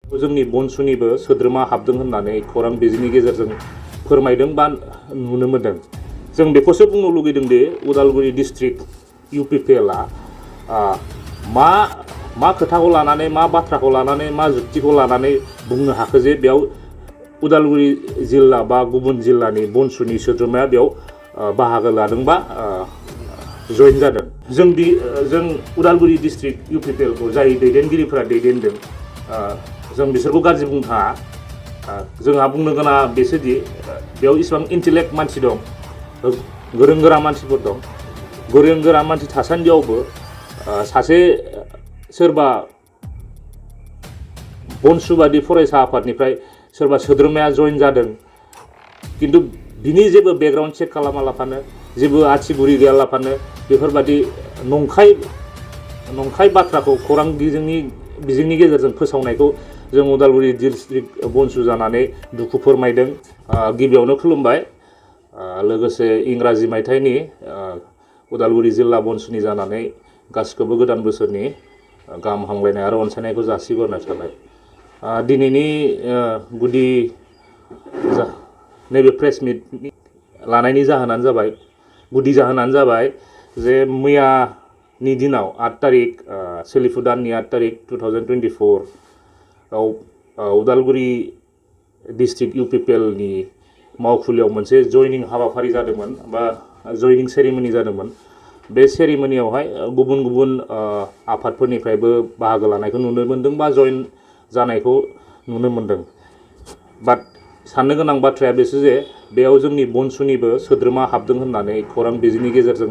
जोंनि बनसुनिबो सोद्रोमा हाबदों होननानै खौरां बिजोंनि गेजेरजों फोरमायदों बा नुनो मोनदों। जों बेखौसो बुंनो लुगैदों दि उदालगुरि डिस्ट्रिक्ट UPPLआ मा खोथाखौ लानानै मा बाथ्राखौ लानानै मा जुक्तिखौ लानानै बुंनो हाखो जे बेयाव उदालगुरि जिल्ला बा गुबुन जिल्लानि बनसुनि सोद्रोमाया बेयाव बाहागो लादों बा जइन जादों। जों उदालगुरि डिस्ट्रिक्ट UPPLखौ जाय दैदेनगिरिफोरा दैदेनदों जों बिसोरखौ गाज्रि बुंनो थाङा। जोंहा बुंनो गोनां बेसोदि बेयाव इसिबां इन्टेलेक्ट मानसि दं, गोरों गोरा मानसिफोर दं। गोरों गोरा मानसि थासान्दियावबो सासे सोरबा बनसु बादि फरायसा आफादनिफ्राय सोरबा सोद्रोमाया जइन जादों, किन्तु बिनि जेबो बेकग्राउन्ड चेक खालामालाफानो, जेबो आथिगुरि गैयालाफानो बेफोरबादि नंखाय बाथ्राखौ खौरां बिजोंनि गेजेरजों फोसावनायखौ जों उदालगुरि डिस्ट्रिक्ट बनसु जानानै दुखु फोरमायदों। गिबियावनो खुलुमबाय। लोगोसे इंराजि मायथाइनि उदालगुरि जिल्ला बनसुनि जानानै गासिखौबो गोदान बोसोरनि गाहाम हामलायनाय आरो अनसायनायखौ जासिहरनाय थाबाय। दिनैनि गुदि नैबे प्रेस मिट लानायनि जाहोनानो जाबाय, गुदि जाहोनानो जाबाय जे मैयानि दिनाव 8 तारिख सोलिफु दाननि 8 तारिख 2024 आव उदालगुरि डिस्ट्रिक्ट UPPLनि मावखुलियाव मोनसे जयनिं हाबाफारि जादोंमोन बा जयनिं सेरेमनि जादोंमोन। बे सेरेमनियावहाय गुबुन गुबुन आफादफोरनिफ्रायबो बाहागो लानायखौ नुनो मोनदों बा जइन जानायखौ नुनो मोनदों। बाट साननो गोनां बाथ्राया बेसो जे बेयाव जोंनि बनसुनिबो सोद्रोमा हाबदों होननानै खौरां बिजोंनि गेजेरजों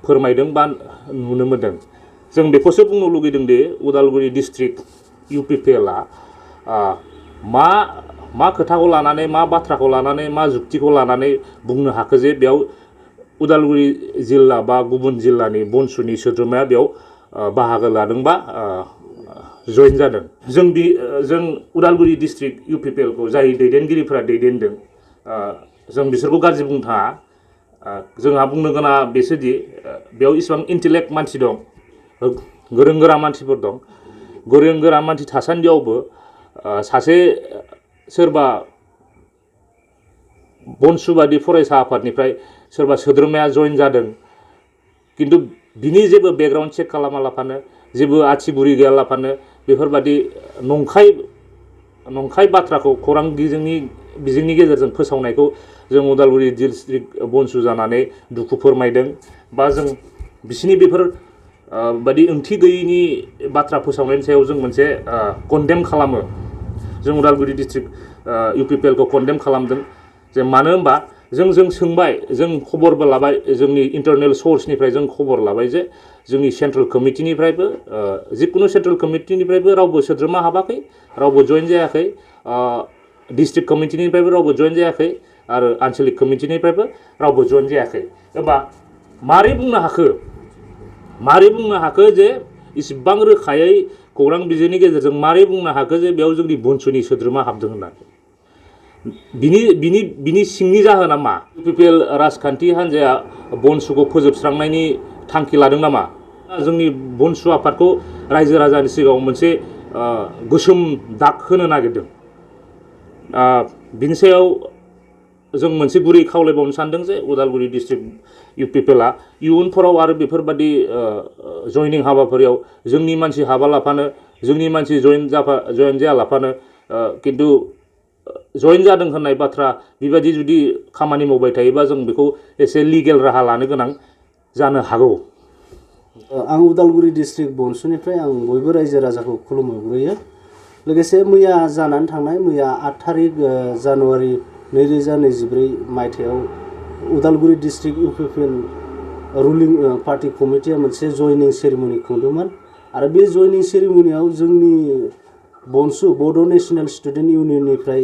फोरमायदों बा नुनो मोनदों। जों बेखौसो बुंनो लुगैदों दि उदालगुरि डिस्ट्रिक्ट UPPLआ मा खोथाखौ लानानै, मा बाथ्राखौ लानानै, मा जुक्तिखौ लानानै बुंनो हाखो जे बेयाव उदालगुरि जिल्ला बा गुबुन जिल्लानि बनसुनि सोद्रोमाया बेयाव बाहागो लादों बा जइन जादों। जों उदालगुरि डिस्ट्रिक्ट UPPLखौ जाय दैदेनगिरिफोरा दैदेनदों जों बिसोरखौ गाज्रि बुंनो थाङा। जोंहा बुंनो गोनां बेसोदि बेयाव इसिबां इन्टेलेक्ट मानसि दं, गोरों गोरा मानसिफोर दं। गोरों गोरा मानसि थासान्दियावबो सासे सोरबा बनसु बादि फरायसा आफादनिफ्राय सोरबा सोद्रोमाया जइन जादों, किन्तु बिनि जेबो बेकग्राउन्ड चेक खालामालाफानो, जेबो आथिगुरि गैयालाफानो बेफोरबादि नंखाय बाथ्राखौ खौरां बिजोंनि गेजेरजों फोसावनायखौ जों उदालगुरि डिस्ट्रिक्ट बनसु जानानै दुखु फोरमायदों बा जों बिसिनि बेफोर बादि ओंथि गैयैनि बाथ्रा फोसावनायनि सायाव जों मोनसे कन्डेम खालामो। जों उदालगुरि डिस्ट्रिक्ट UPPLखौ कन्डेम खालामदों। जे मानो होनबा जों सोंबाय, जों खबरबो लाबाय, जोंनि इन्टारनेल सर्सनिफ्राय जों खबर लाबाय जे जोंनि सेन्ट्रेल कमिटिनिफ्रायबो जिकुनु सेन्ट्रेल कमिटिनिफ्रायबो रावबो सोद्रोमा हाबाखै, रावबो जइन जायाखै। डिस्ट्रिक्ट कमिटिनिफ्रायबो रावबो जइन जायाखै आरो आन्चलिक कमिटिनिफ्रायबो रावबो जइन जायाखै। होमबा मारै बुंनो हाखो जे इसिबां रोखायै खौरां बिजोंनि गेजेरजों मारै बुंनो हाखो जे बेयाव जोंनि बनसुनि सोद्रोमा हाबदों होननानै? बिनि सिंनि जाहोना मा? UPPL राजखान्थि हान्जाया बनसुखौ फोजोबस्रांनायनि थांखि लादों नामा? जोंनि बनसु आफादखौ रायजो राजानि सिगाङाव मोनसे गोसोम दाग होनो नागिरदों। बिनि सायाव जों मोनसे गुरै खावलायबावनो सानदों जे उदालगुरि डिस्ट्रिक्ट UPPLआ इयुनफोराव आरो बेफोरबादि जयनिं हाबाफारियाव जोंनि मानसि हाबालाफानो, जोंनि मानसि जइन जायालाफानो, किन्तु जइन जादों होननाय बाथ्रा बेबायदि जुदि खामानि मावबाय थायोबा जों बेखौ एसे लिगेल राहा लानो गोनां जानो हागौ। आं उदालगुरि डिस्ट्रिक्ट बनसुनिफ्राय आं बयबो रायजो राजाखौ खुलुमहरग्रोयो। लोगोसे मैया जानानै थांनाय 8 तारिख जानुवारि 2024 मायथाइयाव Udalguri district UPPL ruling party कमिटिया मोनसे जयनिं सेरेमनि खुंदोंमोन आरो बे जयनिं सेरेमनियाव जोंनि बनसु बड' नेशनेल स्टुडेन्ट इउनियननिफ्राय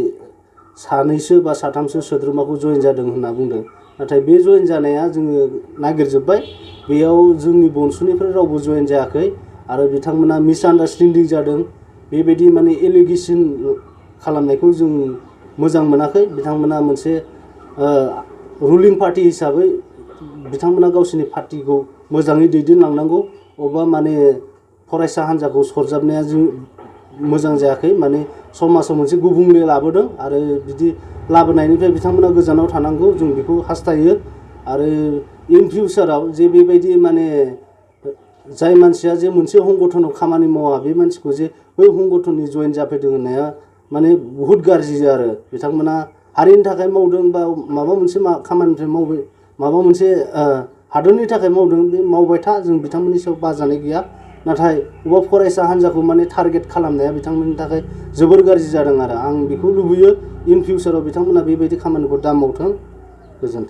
सानैसो बा साथामसो सोद्रोमाखौ जइन जादों होनना बुंदों। नाथाय बे जइन जानाया जोङो नागिरजोब्बाय, बेयाव जोंनि बनसुनिफ्राय रावबो जइन जायाखै आरो बिथांमोना मिसआन्डारस्टेन्डिं जादों। बेबायदि माने एलिगेसन खालामनायखौ जों मोजां मोनाखै। बिथांमोना मोनसे रुलिं पार्टी हिसाबै बिथांमोना गावसोरनि पार्टीखौ मोजाङै दैदेनलांनांगौ। अबा माने फरायसा हान्जाखौ सरजाबनाया मोजां जायाखै माने समाजाव मोनसे गुबुंले लाबोदों आरो बिदि लाबोनायनिफ्राय बिथांमोना गोजानाव थानांगौ जों बेखौ हास्थायो आरो इन फिउचाराव जे बेबायदि माने जाय मानसिया जे मोनसे संगठनाव खामानि मावा बे मानसिखौ जे बै संगठननि जइन जाफैदों होननाया माने बुहुत गाज्रि आरो बिथांमोना हारिनि थाखाय मावदों बा माबा मोनसे खामानिनिफ्राय मावबाय माबा मोनसे हादरनि थाखाय मावदों बे मावबाय था जों बिथांमोननि सायाव बाजानाय गैया नाथाय अबेबा फरायसा हान्जाखौ माने टारगेट खालामनाया बिथांमोननि थाखाय जोबोर गाज्रि जादों आरो आं बेखौ लुबैयो इन फिउचाराव बिथांमोना बेबायदि खामानिखौ दा मावथों गोजोन्थों